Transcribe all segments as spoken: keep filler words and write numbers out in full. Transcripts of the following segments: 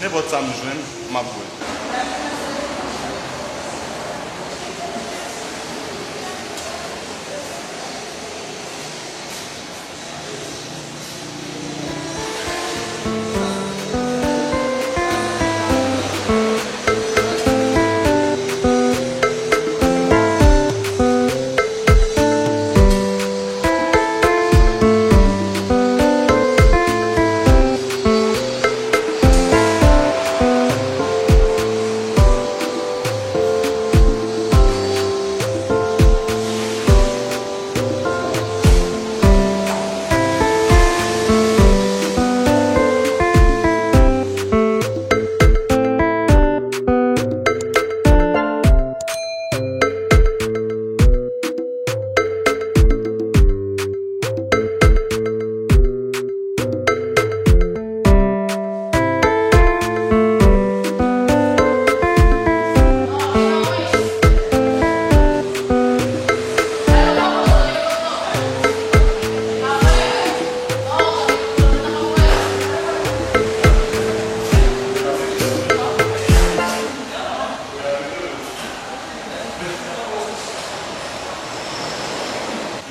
Nenpòt sa m jwenn, m ap bwè.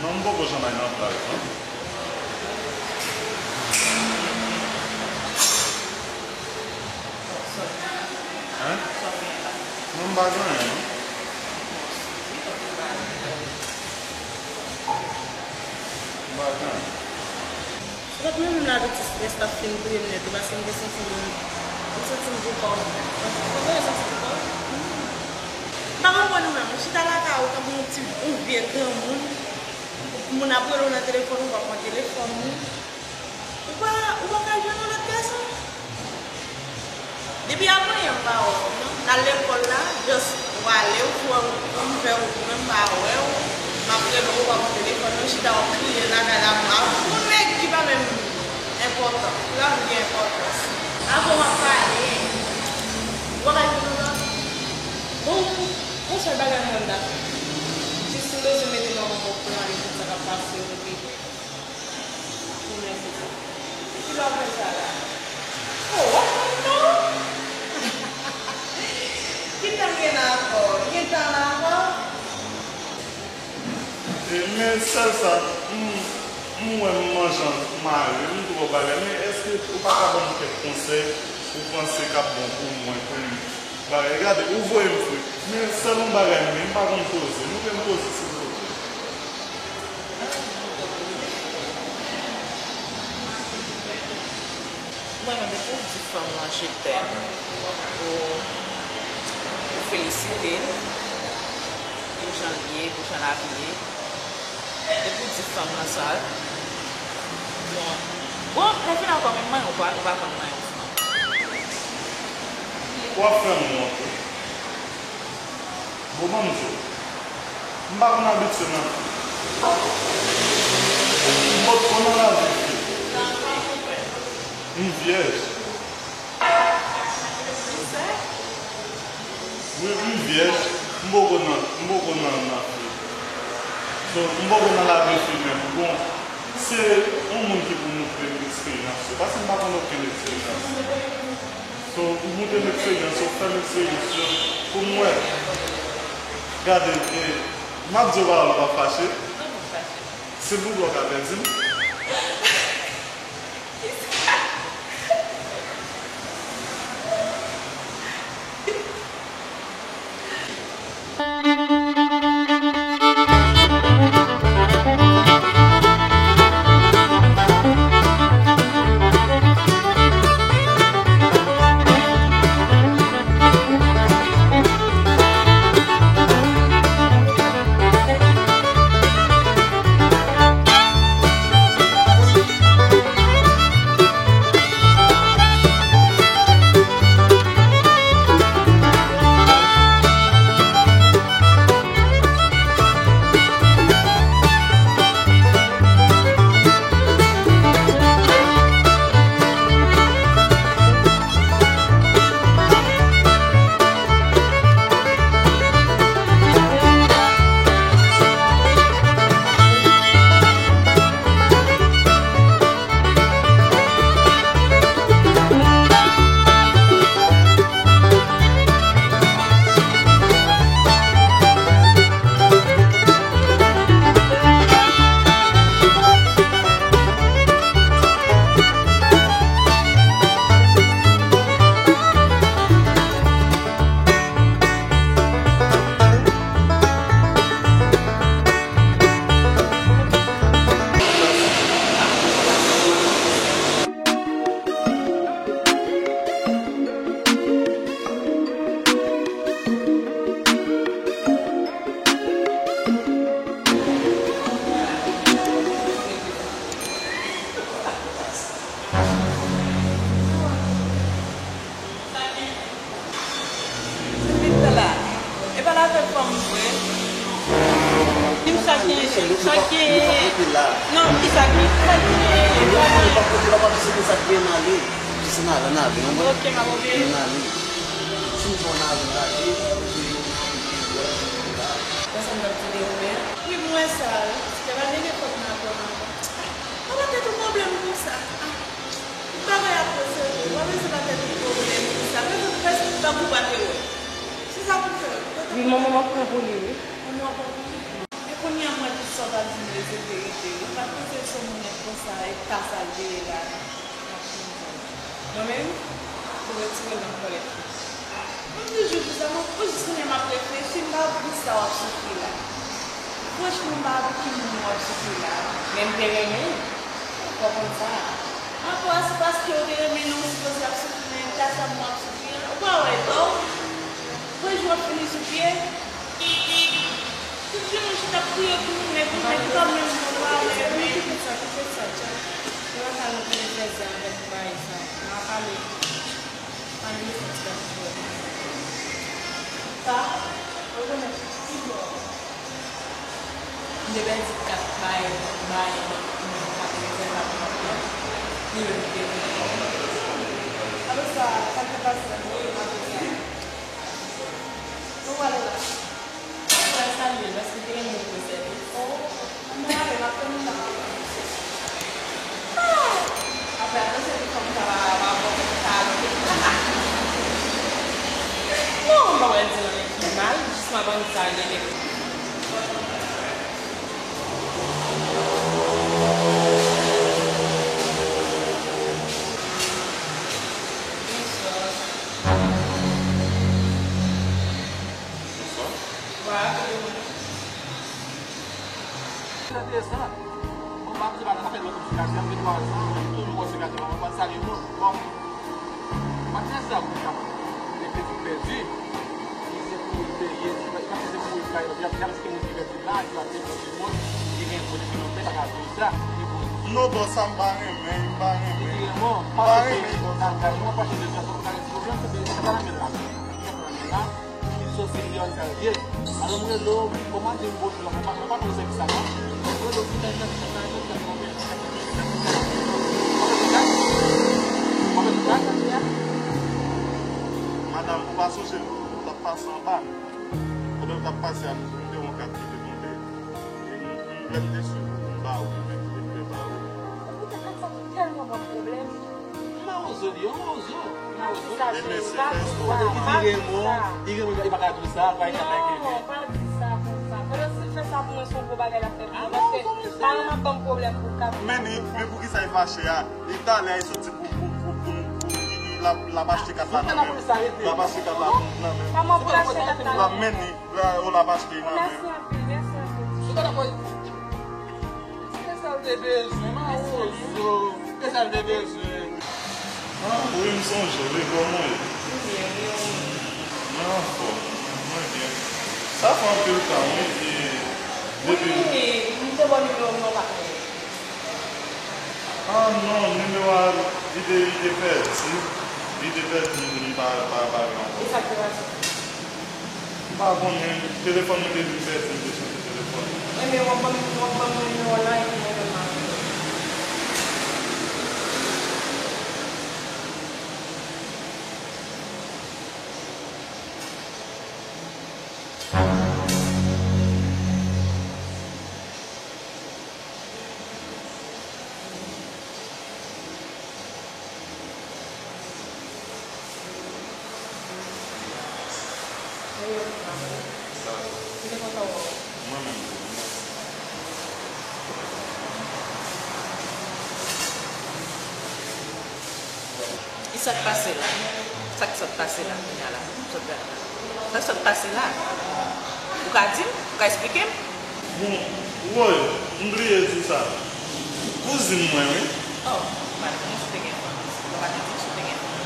Non, m poko janm al nan plaj, non. Hein? Non, m pa gen anyen, non. M pa gen anyen. Sou lòt mwen menm la, tout ti strès t ap fin touye m nèt wi, paske m te santi m, m santi m pi fò. Ou te santi pi fò? M pa konprann ou menm. Ou chita lakay ou tankou yon ti, yon vye granmoun. Moun ap rele w nan telefòn, ou pa pran telefòn li. Ou pa, ou pa ka jwenn yon lòt gason? Depi apre yè m pa wè w, non. N al lekòl la, just w ale, w fè wout ou, m fè wout mwen, m pa wè w. M ap rele w, ou pa pran telefòn nan, chita w ap kriye lakay la, m ap, yon nèg ki pa menm enpòtan. Pou la m gen enpòtans. Avan w ap pale, w pa ka jwenn yon lòt. Bon, yon sèl bagay mwen m ta fè. Jis m bezwen mete nan yon bon plan avèk tout sa k ap pase yo, epi Ou mèsi tou. Ki lè w fè sa la? Oh, w ap konn non? Ki tan gen nan akò? Gen tan nan akò? E, men sèl sa, m, m wè m manje an mare, m twò bagay, men èske ou pa ka ban m kèk konsèy ou panse k ap bon pou mwen, pou m bagay? Gade, ou voye m fri, men sèl yon bagay m gen, m pa konn koze, montre m koze silvouplè. Mwen, mwen, depi w di fanm lan je t'aime, ou, ou felisite l pou jan l ye, pou jan l abiye, depi w di fanm lan sa, bon, bon, lè fin akò menm manyen, ou pa, ou pa konn manyen yon fanm. W ap fè m wont wi. Bon, ban m di w, m pa konn abitye nan fi. M potko nan lavi fi. M vyèj. Wi, m vyèj. M poko nan, m poko nan, nan fi. So, m poko nan lavi fi menm. Bon, se yon moun ki pou montre m eksperyans yo, paske m pa konn okenn eksperyans. So, ou montre m eksperyans yo, fè m eksperyans yo, pou m wè. Gade, e, m ap di w pawòl, ou p ap fache. Silvouplè, w ka pèdi m. Mwen pa kote la, pa jis se sa k gen nan li. Jis nan ale, nan ale, nan ale. Ok, m ap obeyi. Nan ale. Si m fè nan ale, nan ale. Wè sa m t ap di de Oben? Wi, m wè sa. Te pa gen nenpòt nan pran ankò. Papa tèt ou pwoblèm konsa. Ah, tout bagay ap rezoud. Wè men se pa tèt ou pwoblèm konsa. Men se prèske tout bagay ou pa te wè. Se sa pou fè. Wi, manman m ap pran pou li, wi. Manman w ap pran pou li? E kounye a m wè tout sa w t ap di m yo se verite wi. M pa t panse se yon moun nèg konsa e ta sa l te ye la. Mwen menm, pou retire l nan kòlèt li. M toujou di sa, mwen, mwen jis kounye a m ap reflechi, m pa pou sa w ap soufri la. Franchman, m pa pou ki moun w ap soufri la. Men m te renmen l, fò w konn sa. Apa se paske w te renmen l, ou sipoze ap soufri nan eta sa m w ap soufri an. Ou pa wè, bò, w, prejou ap fini sou pye. Tout jounen m chita ap kriye pou yon nèg, yon nèg ki pa menm bon, pa menm. Kite sa, kite sa, tchè. Mwen pa ka nan konnen fè zam avèk bagay sa. Mwen pa pale. Pa menm fè ti gati jwèt. Sa, ou konnen ki bò. M te pèdi kat bay, bay, kat rezèv la pou mwen. Li menm ki te vin. Apre sa, sa k te pase la, nou apre sa. Nou pale la. Mwen salye l paske te gen moun pou sèvis. Oh, mwen ale, m ap tann ou la. Ah! Apre a, nan sèvis fanm sa pa, pa bon, sa ale. Non, m pa wè l di l anyen ki mal, jis m ap anvi sa rele. Bonswa. Bonswa. Sa enteresan. Bon, m ap di bagay, sa fè lòt moun sou kazè, m gen twa zan, m toujou wè se gade, m ap salye moun. Bon, m ap di sa pou li kapab. Li te di pèdi. Li se pou li peye, li pa se pou li ka, y ap, y ap, y ap, se moun ki pèdi la, ki ap defann moun, ki gen pwoteksyon nan tèt, pa ka di sa, li pou. Non, bò, sa m pa renmen, m pa renmen. Li di, bon, m pa renmen, bò, sa m pa renmen. Mwen pa chanje de sa, pou ka gen pwoblèm, se pa nan men la. Li sòti li an kalye. Alò m rele w, kòman di m bonjou la, mwen pa, mwen pa konn sèvis sa non. Mwen rele w pou tèl tèl tèl tèl tèl tèl. Madanm, ou pa sonje nou, nou t ap pase anba. Pandan nou t ap pase a, nou te wè yon kat ki te tonbe. E m, m, lè m te swiv ou, m ba ou, m te ba ou. Ou te kat sa ki tèlman ban m pwoblèm. Mawozo li, yon mawozo. Mawozo. E mesye fè espò. Kote ki di Raymond, di Raymond li pa ka di sa, pa ka fè. Non, pa di sa konsa. Pandan si l fè sa pou mwen, se yon gwo bagay l ap fè pou mwen. Paske paran m ap ban m pwoblèm pou l ka vin. Men li, men poukisa li fache a? Li talè a, li soti pou, pou, pou, pou, pou, li, li, l ap, l ap achte kat la nan men m. L ap achte kat la nan men m. Kòman pou l achte kat la nan men m? L ap men li, l ap achte li nan men m. Mèsi anpil, mèsi anpil. Sou kat la. Se sa l te bezwen, mawozo. Se sa l te bezwen. Ah, wi, m sonje w wi, kòman w ye? M byen, wi, ou menm? Mwen anfòm, mwen byen. Sa fè anpil tan, wi, e depi. Wi, m te ba w nimewo m nan, ou pa t rele. Ah, non, nimewo a, li te, li te pèdi. Li te pèdi, m pa, pa, pa gen ankò. E sa k te pase? M pa konnen, telefòn mwen te vin pèdi, m te chanje telefòn. Ebyen, w ap ban m, w ap ban mwen nimewo w la, epi mwen menm m ap rele w. Mwen menm tou. Ki sa k pase la? Sa k sot pase la kounya la? Sot la. Sa k sot pase la? Ou ka di m? Ou ka eksplike m? Bon, woy, m bliye di sa. Kouzin mwen, wi. Oh, m pa t konnen si w te gen fanmi. Ou pa t di m si w te gen fanmi.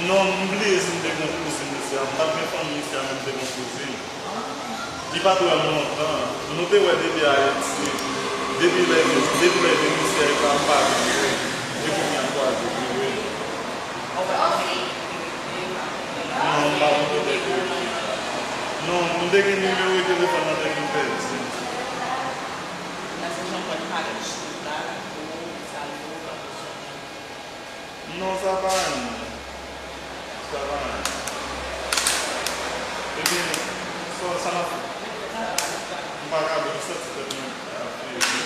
Non, m bliye si m te gen yon kouzin isi a. M pa t gen fanmi isi a, men m te gen yon kouzin. Li pa t wè m lontan. Nou te wè depi Ayiti. Depi lè, depi lè vin isi a, li pa, m pa vin wè. Depi kounya l kwaze vire. Non, m pa konn kote l te ye. Non, m te gen nimewo telefòn nan, te vin pèdi. Non, sa pa anyen. Sa pa anyen. Ebyen, sa, sa n ap fè? M pa ka bwè, m santi tèt mwen ap fè.